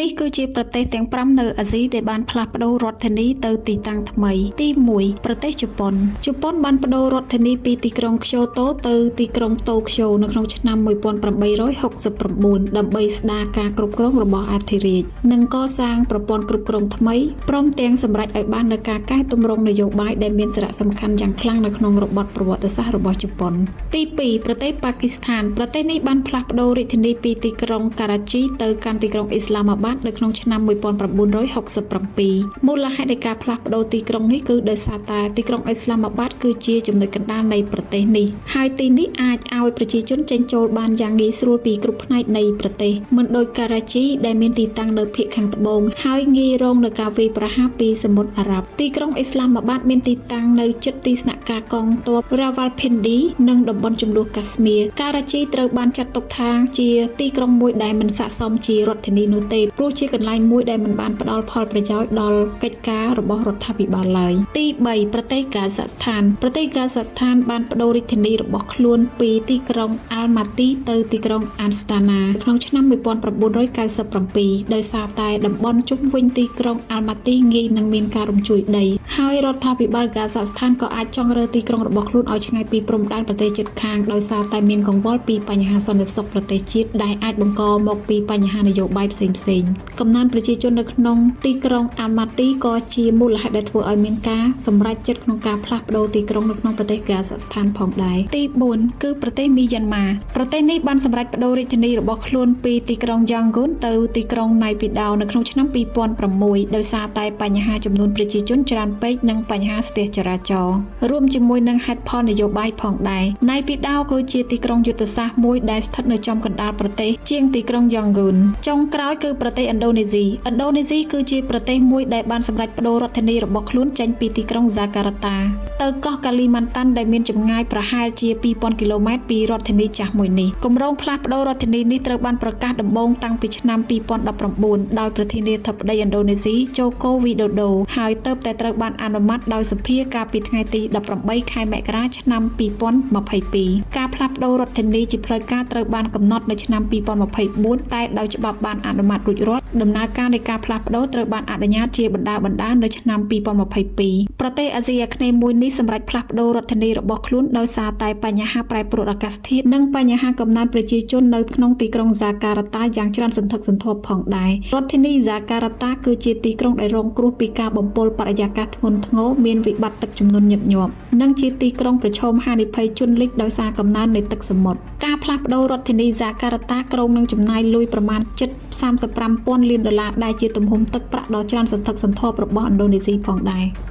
នេះគឺជាប្រទេសទាំង5នៅអាស៊ីដែលបានផ្លាស់ប្ដូររដ្ឋធានីទៅទីតាំងថ្មីទី1ប្រទេសជប៉ុនជប៉ុនបានប្ដូររដ្ឋធានីពីទីក្រុងក្យូតូទៅទីក្រុងតូក្យូនៅក្នុងឆ្នាំ1869ដើម្បីស្ដារការគ្រប់គ្រងរបស់អធិរាជនិងកសាងប្រព័ន្ធគ្រប់គ្រងថ្មីព្រមទាំងសម្រេចឲ្យបាននូវការកែទម្រង់នយោបាយដែលមានសារៈសំខាន់យ៉ាងខ្លាំងនៅក្នុងរបបប្រវត្តិសាស្ត្ររបស់ជប៉ុនទី2ប្រទេសប៉ាគីស្ថានប្រទេសនេះបានផ្លាស់ប្ដូររាជធានីពីទីក្រុងការ៉ាជីទៅកាន់ទីក្រុងអ៊ីស្លាមាបាតនៅក្នុងឆ្នាំ1967មូលហេតុនៃការផ្លាស់ប្ដូរទីក្រុងនេះគឺដោយសារតែទីក្រុងអ៊ីស្លាមាបាតគឺជាចំណុចកណ្ដាលនៃប្រទេសនេះហើយទីនេះអាចឲ្យប្រជាជនចេញចូលបានយ៉ាងងាយស្រួលពីគ្រប់ផ្នែកនៃប្រទេសមិនដូចការ៉ាជីដែលមានទីតាំងនៅភាគខាងត្បូងហើយងាយរងនឹងការវាយប្រហារពីសមុទ្រអារ៉ាប់ទីក្រុងអ៊ីស្លាមាបាតមានទីតាំងនៅជិតទីស្នាក់ការកងទ័ពរ៉ាវ៉ាល់ភិនឌីនិងតំបន់ជម្លោះកាស្មៀរការ៉ាជីត្រូវបានចាត់ទុកថាជាទីក្រុងមួយដែលមិនស័ក្តិសមជារដ្ឋធានីនោះទេព្រោះជាកន្លែងមួយដែលមិនបានផ្ដល់ផលប្រយោជន៍ដល់កិច្ចការរបស់រដ្ឋាភិបាលឡើយទី3ប្រទេសកាហ្សាក់ស្ថានប្រទេសកាហ្សាក់ស្ថានបានប្ដូររាជធានីរបស់ខ្លួនពីទីក្រុងអាល់ម៉ាទីទៅទីក្រុងអានស្តាណាក្នុងឆ្នាំ1997ដោយសារតែតំបន់ជុំវិញទីក្រុងអាល់ម៉ាទីងាយនឹងមានការរំជួយដីហើយរដ្ឋាភិបាលកាហ្សាក់ស្ថានក៏អាចចង់រើទីក្រុងរបស់ខ្លួនឲ្យឆ្ងាយពីព្រំដែនប្រទេសជិតខាងដោយសារតែមានកង្វល់ពីបញ្ហាសន្តិសុខប្រទេសជាតិដែលអាចបង្កមកពីបញ្ហានយោបាយផ្សេងៗកំណើនប្រជាជននៅក្នុងទីក្រុងអាល់ម៉ាទីក៏ជាមូលហេតុដែលធ្វើឲ្យមានការសម្រេចចិត្តក្នុងការផ្លាស់ប្ដូរទីក្រុងនៅក្នុងប្រទេសកាហ្សាក់ស្ថានផងដែរទី4គឺប្រទេសមីយ៉ាន់ម៉ាប្រទេសនេះបានសម្រេចប្ដូររាជធានីរបស់ខ្លួនពីទីក្រុងយ៉ាងហ្គូនទៅទីក្រុងណៃពីដោនៅក្នុងឆ្នាំ2006ដោយសារតែបញ្ហាចំនួនប្រជាជនច្រើនពេកនិងបញ្ហាស្ទះចរាចរណ៍រួមជាមួយនឹងហេតុផលនយោបាយផងដែរណៃពីដោគឺជាទីក្រុងយុទ្ធសាស្ត្រមួយដែលស្ថិតនៅចំកណ្ដាលប្រទេសជាងទីក្រុងយ៉ាងហ្គូនចុងក្រោយគឺប្រទេសឥណ្ឌូនេស៊ីឥណ្ឌូនេស៊ីគឺជាប្រទេសមួយដែលបានសម្រេចប្ដូររដ្ឋធានីរបស់ខ្លួនចេញពីទីក្រុងហ្សាការតាទៅកោះកាលីម៉ាន់តាន់ដែលមានចម្ងាយប្រហែលជា2000គីឡូម៉ែត្រពីរដ្ឋធានីចាស់មួយនេះគម្រោងផ្លាស់ប្ដូររដ្ឋធានីនេះត្រូវបានប្រកាសដំបូងតាំងពីឆ្នាំ2019ដោយប្រធានាធិបតីឥណ្ឌូនេស៊ីជូកូវីដូដូហើយទើបតែត្រូវបានអនុម័តដោយសភាកាលពីថ្ងៃទី18ខែមករាឆ្នាំ2022ការផ្លាស់ប្ដូររដ្ឋធានីជាផ្លូវការត្រូវបានកំណត់នៅឆ្នាំ2024តែដោយច្បាប់បានអនុម័តរួចរាល់ដំណើរការនៃការផ្លាស់ប្ដូរត្រូវបានអនុញ្ញាតជាបណ្ដើរៗនៅឆ្នាំ2022ប្រទេសអាស៊ីអាគ្នេយ៍មួយនេះសម្រេចផ្លាស់ប្ដូររដ្ឋធានីរបស់ខ្លួនដោយសារតែបញ្ហាប្រែប្រួលអាកាសធាតុនិងបញ្ហាកំណើនប្រជាជននៅក្នុងទីក្រុងហ្សាការតាយ៉ាងច្រើនសន្ធឹកសន្ធាប់ផងដែររដ្ឋធានីហ្សាការតាគឺជាទីក្រុងដែលរងគ្រោះពីការបំពុលបរិយាកាសធ្ងន់ធ្ងរមានវិបត្តិទឹកជំនន់ញឹកញាប់និងជាទីក្រុងប្រឈមហានិភ័យជន់លិចដោយសារកំណើននៃទឹកសមុទ្រការផ្លាស់ប្ដូររដ្ឋធានីហ្សាការតាគ្រោងនឹងចំណាយលុយប្រមាណជិត35,000លានដុល្លារដែលជាទំហំទឹកប្រាក់ដ៏ច្រើនសន្ធឹកសន្ធាប់របស់ឥណ្ឌូនេស៊ីផងដែរ។